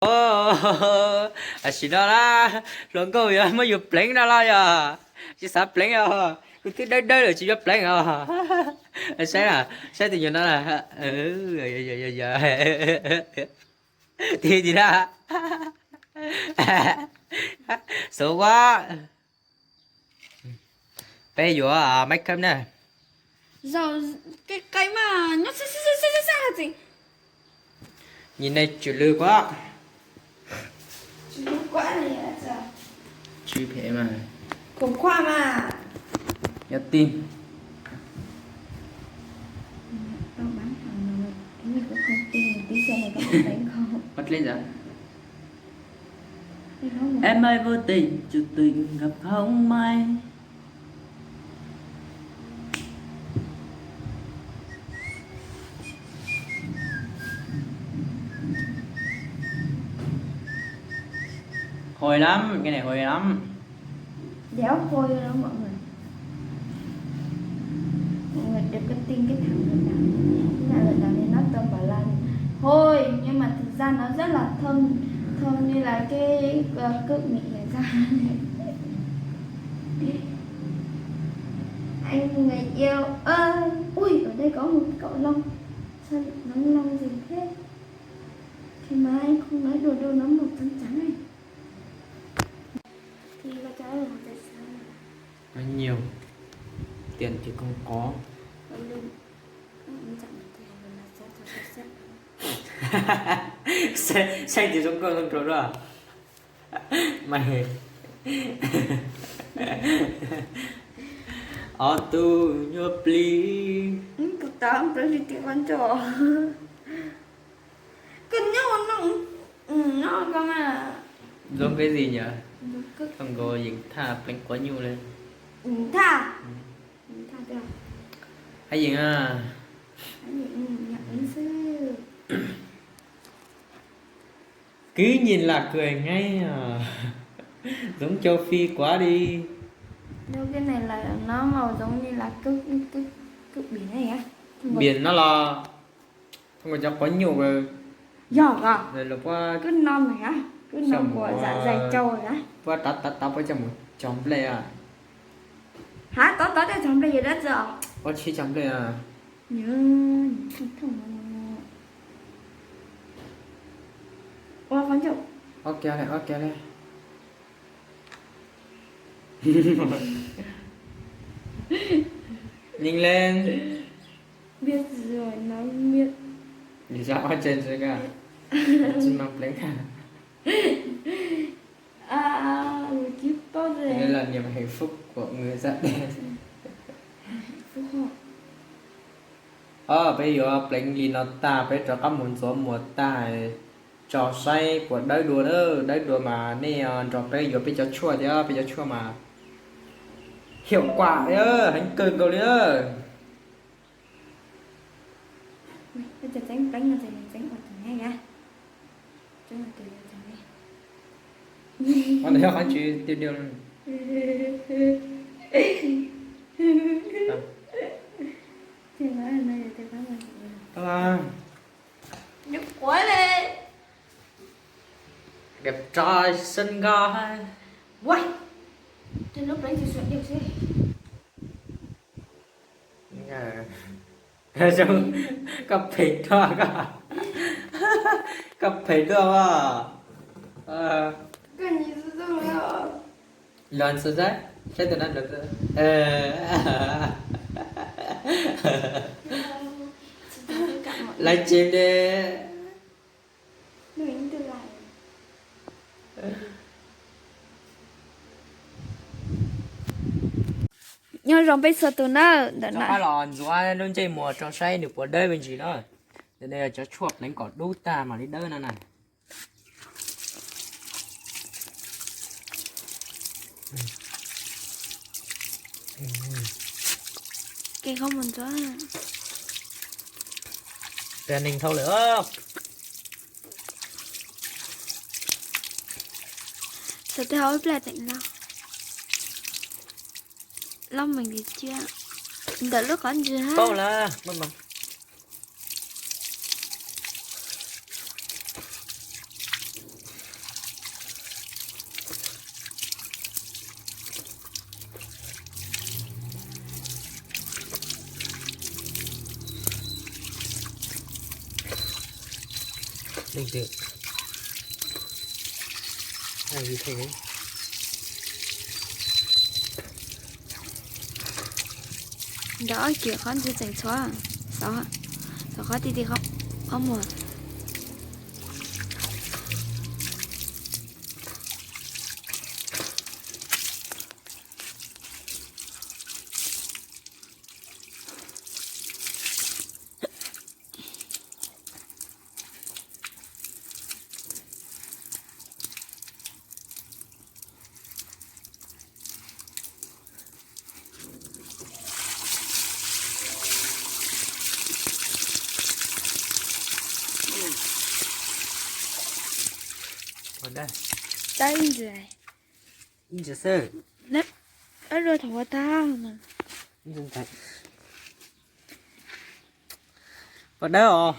Tam sim no na, hluas nkauj yuav muab yus pleev no los yog tsis xav pleev os, kuv twb dawb dawb lawm tsis yuav pleev os. Saib na, saib tus nyuam no na. Ti ti na, xav ua, peb yuav make up na. Zaum, qe qe mas nyob xwb xwb xwb xwb xwb txiv. Nim no tsw lw quab. Tsw lw quab na yom. Tsw phem mas. Khov khuaj mas. Yog tij. Tau bán hàng rồi, cái này cũng không tin, tí xe này có một bánh không? Bắt lên giờ. Em ơi vô tình, chủ tình gặp không may. Hôi lắm, cái này hôi lắm. Đéo hôi đâu mọi người. Mọi người đừng có tin cái thằng lừa đảo. Cái thằng lừa đảo này nó toàn bảo là hôi, nhưng mà thực ra nó rất là thơm, thơm như là cái, ờ, cước mịn này ra. Anh người yêu ơi, ui, ở đây có một cậu lông. Sao lại nói lông gì thế? Thì mà anh không nói đùa đâu, nó màu trắng trắng này. Thì mà cháu ở tại sao mà? Nói nhiều. Tiền thì không có. Nói đùa. Nó cũng chẳng là tiền, mà là cháu cho tôi sếp. Sếp, sếp thì giống con con chuột đó à? Mày. Auto nhớ please. Tus tao please tìm con chuột. Cân nhắc nó, ừ, nó con à. Giống cái gì nhỉ? Không có dính tha bánh quá nhu lên. Dính tha. Ừ. Dính tha chưa? Hãy dính à. Hãy dính, ừ, nhặt bánh sư. Cứ nhìn là cười ngay à. Giống châu Phi quá đi. Đâu, cái này là nó màu giống như là cước, cước, cước biển này á. Biển nó là thông qua cho có nhục rồi. Giỏi à? Rồi là qua. Cứ non này á. Cứ non của dạ dày trâu rồi á. Qua tắt tắt tắt qua cho một chồng play à. Hả? Có có cho chồng play gì đó chưa? Qua chỉ chồng play à. Nhớ, nhớ không thông. Ua, Khov Ncauj. Ok lawm, ok lawm. Nhìn lên. Biết rồi, nói miệng. Nhìn ra ua tsev tsis ka. Tsis mloog pleev ka. À, à, à, rồi kiếp tốt rồi. Đây là niềm hạnh phúc của người da đen. Hạnh phúc hả? Os, peb yuav pleev li no tag, peb rov qab mus ntxuav muag tag, tso saib puas dawb dua na. Dawb dua mas nej nrog peb yuav peb cov tshuaj thiab, peb cov tshuaj mas hiệu quả thiab heev kawg nkaus li na. Ua, ntawm yog qhov tsis tiag tiag. Ua, đẹp trai xinh gái. Ua, trên lúc đấy thì sửa điều chứ. Koj phem dua, koj phem dua os. Los xwb, saib tus no los xwb. Live stream de. Nyob zoo peb txhua tus na, ntawm no los ntxuav lub ntsej muag rau saib nws puas dawb me ntsis na. Ntawm no yog cov tshuaj pleev kom dub tag mam li dawb no na. Kev kho mus ntxuav. Peb neeg thauj lawm. Xav tias ib pliag teem loj, loj meem li cia ntawm lub qhov ntswg. Paub lawm. Muaj mas. Nrog ob kiv qhov ntxwv tseem txhua, xov, xov qhov ti ti qhov muag. Tab ib ntsis, ib ntsis xwb, ab rua thaum ua tag no. Pos dawb os.